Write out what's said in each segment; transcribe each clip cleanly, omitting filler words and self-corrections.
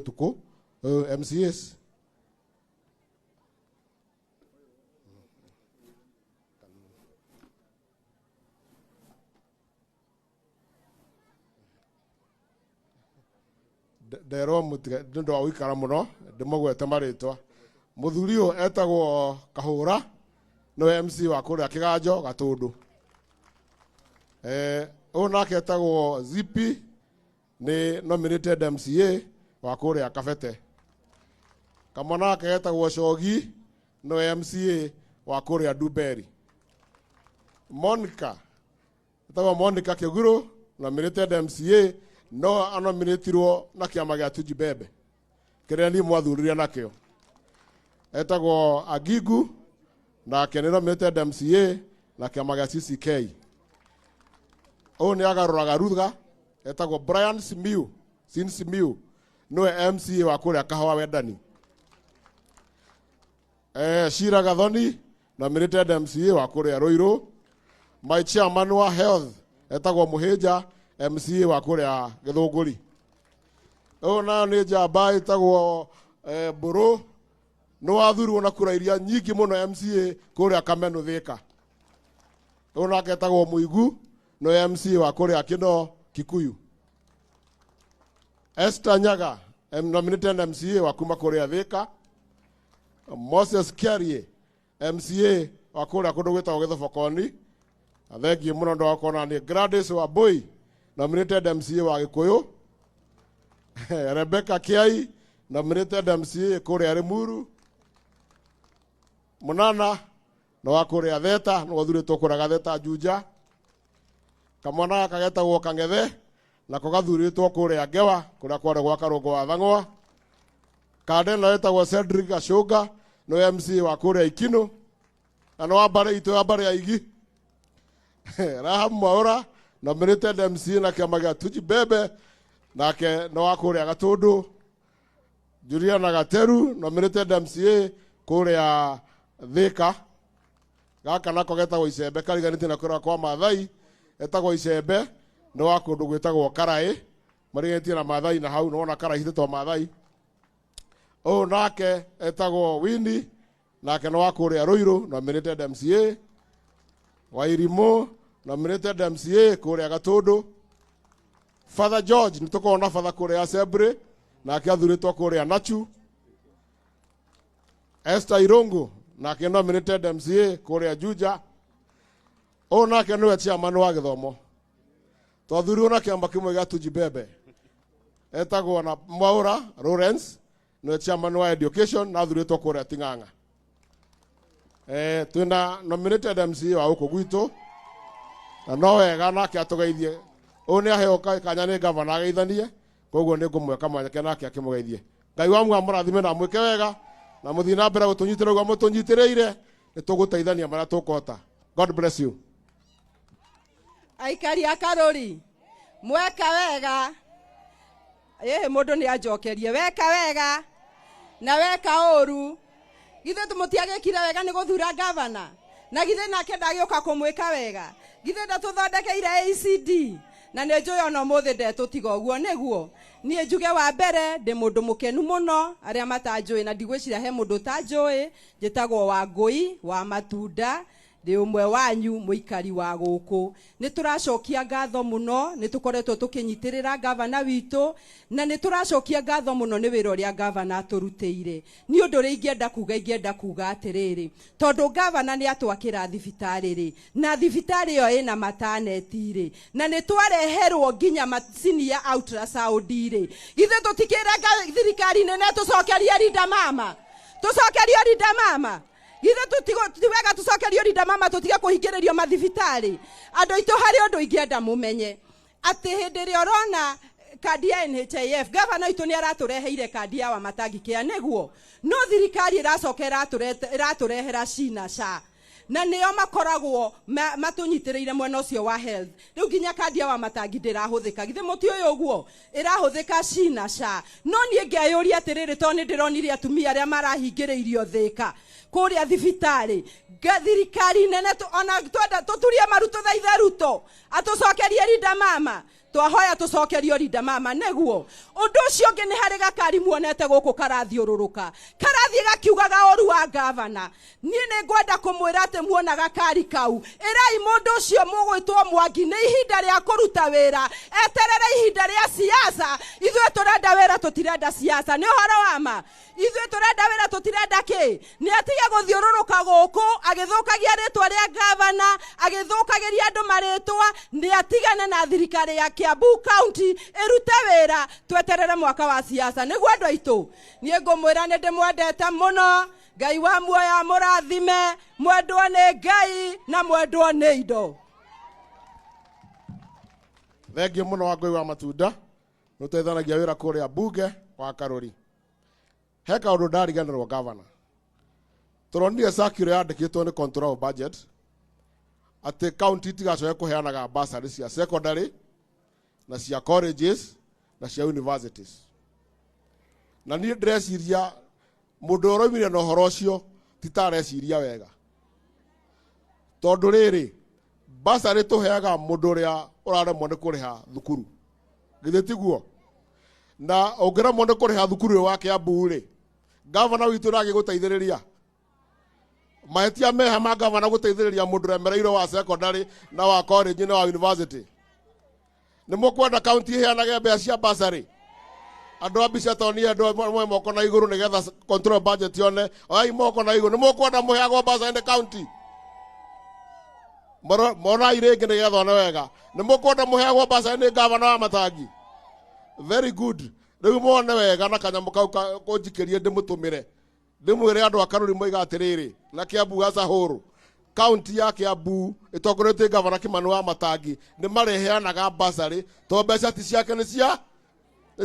Ũtukũ MCAs Nderwo mũtige nĩ ũndũ wa gũikara mũno ndĩmũgwete marĩtwa. Mũthuri ũyũ etagwo Kahũra, nĩwe MC wa kũrĩa Kĩganjo Gatũndũ. Ũyũ nake etagwo Zipi, nĩ nominated MCA wa kũrĩa Kabete. Kamwana gake getagwo Cogi, nĩwe MCA wa kũrĩa Ndumberi. Monica, etagwo Monica Kĩgurũ, nominated MCA, no anominatirwo na kĩama gĩa Tujibebe kĩrĩa niĩ mwathurire nakĩo. Etagwo Agingu, nake nĩ nominated MCA na kĩama gĩa CCK. Ũyũ nĩ agarũraga ruga, etagwo Brian Simiu, Sin Simiu, nĩwe MCA wa kũrĩa Kahawa Wendani. Shira Gathoni, nominated MCA wa kũrĩa Ruiru. My chairman wa health etagwo Mũhĩnja, MCA wa kũrĩa Gĩthũngũri. Ũyũ nayo nĩ njamba ĩtagwo Mbũrũ, nĩ wathurwo na kura iria nyingĩ mũno MCA kũrĩa Kamenu Thika. Ũyũ nake etagwo Mũigu, nĩ MCA wa kũrĩa Kĩno Kikuyu. Esther Nyaga, nominated MCA wa kuma kũrĩa Thika. Moses Kiarie, MCA wa kũrĩa kũndũ gwĩtagwo Gĩthobokoni. Na thengiũ mũno ndwa kuona nĩ Gladys Wambui, nominated MCA wa Gĩkũyũ. Rebecca Kiai, nominated MCA kũrĩa Limuru. Mũnana nĩ wa kũrĩa Theta, nĩ wathurĩtwo kũrĩa Gatheta Juja. Kamwana gaka getagwo Kang'ethe, nako gathurĩtwo kũrĩa Ngewa, kũrĩa kwarĩ gwa Karũngũ wa Thang'wa. Kande ĩno ĩtagwo Cedric Gacũnga, nĩwe MCA wa kũrĩa Ikinũ, na nĩ wa mbarĩ itũ ya mbarĩ ya Igi. Rahab Mwaũra, nominated MCA na kĩama gĩa Tujibebe, nake nĩ wa kũrĩa Gatũndũ. Juliana Gateru, nominated MCA kũrĩa Thika. Gaka nako getagwo Icembe, kariganĩtie na kũrĩa kwa Maathai, etagwo Icembe, nĩ wa kũndũ gwĩtagwo Karaĩ, mariganĩtie na Maathai na hau nĩwona Karaĩ hitĩtwo Maathai. Ũyũ nake etagwo Winnie, nake nĩ wa kũrĩa Ruiru, nominated MCA. Wairimũ, nominated MCA kũrĩa Gatũndũ. Father George, nĩ tũkoragwo na Father kũrĩa Assembly, nake athurĩtwo kũrĩa Nachu. Esther Irungu, nake nominated MCA kũrĩa Juja. Ũyũ nake nĩwe chairman wa gĩthomo. Twathurirwo na kĩama kĩmwe gĩa Tujibebe. Etagwo na Mwaũra Lawrence, nĩwe chairman wa education na athurĩtwo kũrĩa Ting'ang'a. Twĩna nominated MCA wa gũkũ gwitũ, na no wega nake atũgeithie. Ũyũ nĩ aheo kanya nĩ gavana ageithanie, koguo nĩ ngũmweka mweke nake akĩmũgeithie. Ngai wa muoyo amũrathime na amwĩke wega, na mũthiĩ na mbere gũtũnyitĩrĩra ũguo mũtũnyitĩrĩire, nĩ tũgũteithania marĩa tũkũhota. God bless you. Aikari a Karũri, mweka wega. Ĩhĩ, mũndũ nĩ anjokerie weka wega na weka ũru. Githĩ mũtiagĩkire wega nĩ gũthura gavana? Na githĩ nake ndagĩũka kũmwĩka wega? Githĩ ndatũthondekeire ACD? Na nĩ njũĩ ona ũmũthĩ ndetũtiga ũguo nĩguo. Niĩ njuge wa mbere ndĩ mũndũ mũkenu mũno, arĩa matanjũĩ na ndigwĩciria he mũndũ ũtanjũĩ, njĩtagwo Wangũi wa Matunda, ndĩ ũmwe wanyu mũikari wa gũkũ. Nĩ tũracokia ngatho mũno, nĩ tũkoretwo tũkĩnyitĩrĩra gavana witũ, na nĩ tũracokia ngatho mũno nĩ wĩra ũrĩa gavana atũrutĩire. Niĩ ũndũ ũrĩa ingĩenda kuga, ingĩenda kuga atĩrĩrĩ, tondũ gavana nĩ atwakĩra thibitarĩ rĩ, na thibitarĩ ĩyo ĩna mataneti rĩ, na nĩ twareherwo nginya macini ya ultrasound rĩ, githĩ tũtikĩre thirikari nene tũcokerie Linda Mama? Tũcokerie Linda Mama? Githĩ ti wega tũcokerie Linda Mama tũtige kũhingĩrĩrio mathibitarĩ? Andũ aitũ harĩ ũndũ ingĩenda mũmenye, atĩ hĩndĩ ĩrĩa ũrona kandi ya NHIF, gavana witũ nĩ aratũreheire kandi ya Wamatangi Care nĩguo, no thirikari ĩracoka ĩratũrehera SHI na SHA, na nĩo makoragwo matũnyitĩrĩire mwena ũcio wa health. Rĩu nginya kandi ya Wamatangi ndĩrahũthĩka, githĩ mũtiũĩ ũguo? Ĩrahũthĩka SHI na SHA. No niĩ ngeyũria atĩrĩrĩ, tondũ nĩ ndĩronire atumia arĩa marahingĩrĩirio Thĩka kũrĩa thibitarĩ, thirikari nene ona twenda tũturie maru tũthaithe Ruto atũcokerie Linda Mama. Twahoya tũcokerio rinda mama nĩguo. Ũndũ ũcio ũngĩ nĩ harĩ gakari muonete gũkũ karathiũrũrũka, karathiĩ gakiugaga ũru wa gavana. Niĩ nĩ ngwenda kũmwĩra atĩ muona gakari kau, ĩrai mũndũ ũcio mũgwĩtwo Mwangi nĩ ihinda rĩa kũruta wĩra, eterere ihinda rĩa siasa. Ithuĩ tũrenda wĩra, tũtirenda siasa. Nĩ ũhoro wa ma, ithuĩ tũrenda wĩra, tũtirenda kĩ. Nĩ atige gũthiũrũrũka gũkũ agĩthũkagia rĩtwa rĩa gavana, agĩthũkagĩria andũ marĩtwa. Nĩ atigane na thirikari ya Kiambu County ĩrute wĩra, tweterere mwaka wa siasa. Nĩguo andũ aitũ, niĩ ngũmwĩra nĩ ndĩmwendete mũno. Ngai wa muoyo amũrathime, mwendwo nĩ Ngai na mwendwo nĩ indo. Thengiũ mũno wa Ngũi wa Matunda, nĩ ũteithanagia wĩra kũrĩa bunge wa Karũri. He kaũndũ ndariganĩrwo, gavana. Tũronire circular yandĩkĩtwo nĩ Control of Budget atĩ county itigacoke kũheanaga bursary cia secondary na cia colleges na cia universities. Na niĩ ndĩreciria mũndũ ũroimire na ũhoro ũcio ti ta areciria wega, tondũ rĩrĩ, bursary tũheaga mũndũ ũrĩa ũraremwo nĩ kũrĩha thukuru, githĩ tiguo? Na ũngĩremwo nĩ kũrĩha thukuru ũyũ wa Kiambu rĩ, gavana witũ ndangĩgũteithĩrĩria. Mahĩtia meha ma gavana gũteithĩrĩria mũndũ ũremereirwo wa secondary na wa college na wa university? Nĩ mũkwenda county ĩheanage mbeca cia bursary? Andũ a mbica toni, andũ moe moko na igũrũ nĩgetha control budget yone. Oyai moko na igũrũ. Nĩ mũkwenda mũheagwo bursary nĩ county? Monai rĩngĩ nĩgetha one wega. Nĩ mũkwenda mũheagwo bursary nĩ gavana wa Matangi? Very good. Rĩu mone wega na kanyamũ kau kũnjikĩrie, ndĩmũtũmĩre, ndĩmwĩre andũ a Karũri moiga atĩrĩrĩ, na Kiambu as a whole, kaunti ya Kiambu ĩtongoretio nĩ gavana Kimani wa Matangi nĩ marĩheanaga bursary, tondũ mbeca ti ciake, nĩ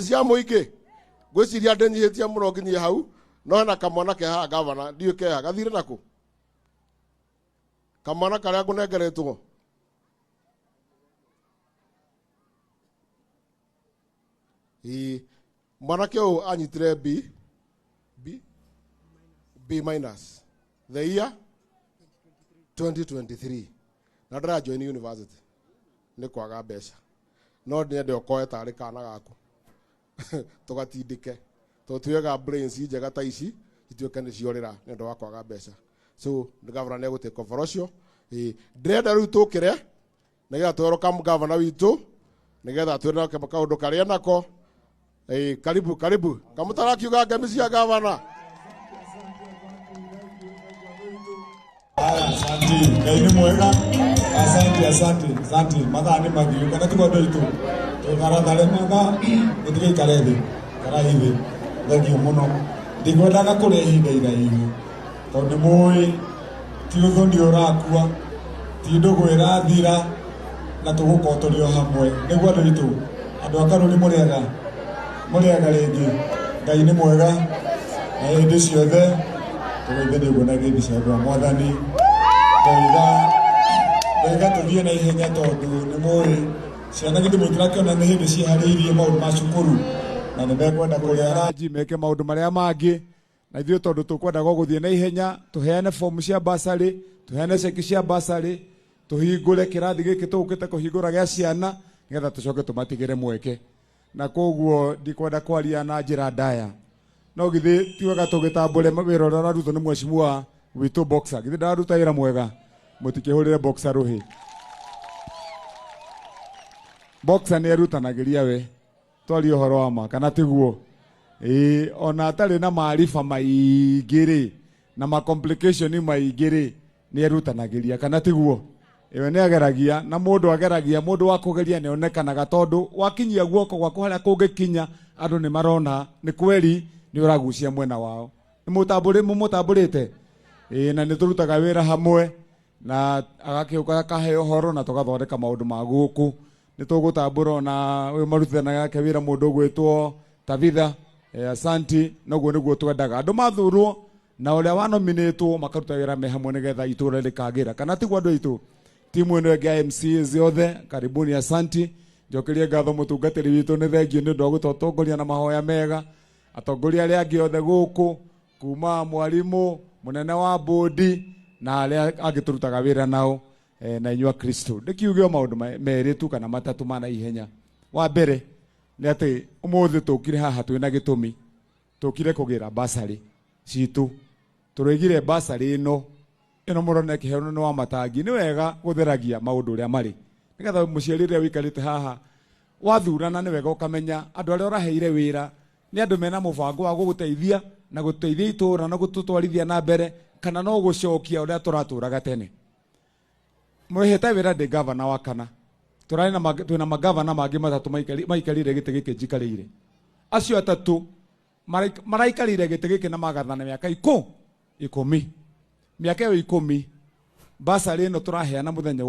cia mũingĩ. Ngwĩciria ndĩnyihĩtie mũno nginyie hau, no hena kamwana ke haha, gavana, ndiũĩ keha gathire nakũ, kamwana karĩa ngũnengeretwo. Ĩĩ, mwanake ũyũ anyitire B B B minus the year 2023 na ndara join university nĩ kwaga mbeca. No nyende ũkoe tarĩ kana gaku tũgatindĩke, tondũ tuwega brains njega ta ici ituĩke nĩ ciorĩra nĩ ũndũ wa kwaga mbeca. So gavana nĩ egũtĩka ũhoro ũcio. Ĩĩ, ndĩrenda rĩu tũkĩre nĩgetha twelcome gavana witũ, nĩgetha twĩre kaũndũ karĩa nako. Ĩĩ, karibu, karibu kamũtarakiuga ngemi cia gavana. Haya, asante. Ngai nĩ mwega. Asante, asante, asante. Mathaa nĩ mathiu kana tiguo, andũ aitũ? Tũtharathare mathaa, mũtigaikare thĩ. Karai thĩ. Thengiũ mũno. Ndikwendaga kũrĩa ihinda iraihu tondũ nĩ mũĩ ti ũthoni ũrakua, ti ndũgũ ĩrathira, na tũgũkorwo tũrĩ o hamwe. Nĩguo andũ aitũ, andũ a Karũri, mũrĩega, mũrĩega rĩngĩ. Ngai nĩ mwega na hĩndĩ ciothe. Tũgeithanie ũguo na ngeithi cia andũ a Mwathani. Ndoiga tũthiĩ na ihenya tondũ nĩ mũĩ ciana githĩ mũtirakĩona nĩ hĩndĩ ciĩharĩirie maũndũ ma cukuru na nĩ mekwenda kũrĩa ranji meke maũndũ marĩa mangĩ. Na ithuĩ tondũ tũkwendaga gũthiĩ na ihenya, tũheane fomu cia basarĩ, tũheane ceki cia basarĩ, tũhingũre kĩrathi gĩkĩ tũgũkĩte kũhingũra gĩa ciana, nĩgetha tũcoke tũmatigĩre mweke. Na koguo ndikwenda kwaria na njĩra ndaya, no githĩ ti wega tũgĩtambũre wĩra ũrĩa ũrarutwo nĩ mheshimiwa witũ Boxer? Githĩ ndararuta wĩra mwega? Mũtikĩhũrĩre Boxer rũhĩ. Boxer nĩ erutanagĩria we, twarie ũhoro wa ma, kana tiguo? Ĩĩ, ona atarĩ na maariba maingĩ rĩ, na ma complication maingĩ rĩ, nĩ erutanagĩria, kana tiguo? Ĩwe nĩ ageragia, na mũndũ ageragia, mũndũ wa kũgeria nĩ onekanaga, tondũ wakinyia guoko gwaku harĩa kũngĩkinya, andũ nĩ marona nĩ kweri nĩ ũragucia mwena wao. Nĩ mũmũtambũrĩte. Ĩĩ, na nĩ tũrutaga wĩra hamwe na agakĩũka akaheo ũhoro na tũgathondeka maũndũ ma gũkũ. Nĩ tũgũtambũra ona ũyũ marutithanagia nake wĩra, mũndũ ũgwĩtwo Tabitha. Asanti. Noguo nĩguo twendaga andũ mathurwo na ũrĩa wanominĩtwo makaruta wĩra me hamwe nĩgetha itũra rĩkagĩra, kana tiguo, andũ aitũ? Timu ĩno ĩngĩ ya MCAs yothe, karibuni, asanti. Njokerie ngatho mũtungatĩri witũ, nĩ thengiũ nĩ ũndũ wa gũtũtongoria na mahoya mega. Atongoria arĩa angĩ othe gũkũ, kuma mwarimũ mũnene wa bodi na arĩa angĩ tũrutaga wĩra nao, na inyuĩ Akristo, ndĩkiuge o maũndũ merĩ tu kana matatũ ma na ihenya. Wa mbere nĩ atĩ ũmũthĩ tũkire haha twĩna gĩtũmi, tũkire kũgĩra basarĩ citũ. Tũroigire basarĩ ĩno ĩno mũrona ĩkĩheanwo nĩ wa matangi, nĩ wega gũtheragia maũndũ ũrĩa marĩ, nĩgetha mũciari ũrĩa ũikarĩte haha wathurana nĩ wega ũkamenya andũ arĩa ũraheire wĩra nĩ andũ mena mũbango wa gũgũteithia na gũteithia itũũra na gũtũtwarithia na mbere, kana no gũcokia ũrĩa tũratũraga tene. Mwĩhĩte wĩra ndĩ gavana wa kana, tũrarĩ na twĩna magavana mangĩ matatũ maikarĩire gĩtĩ gĩkĩ njikarĩire. Acio atatũ maraikarĩire gĩtĩ gĩkĩ na magathana mĩaka 10. Mĩaka ĩyo 10 basarĩ ĩno tũraheana mũthenya.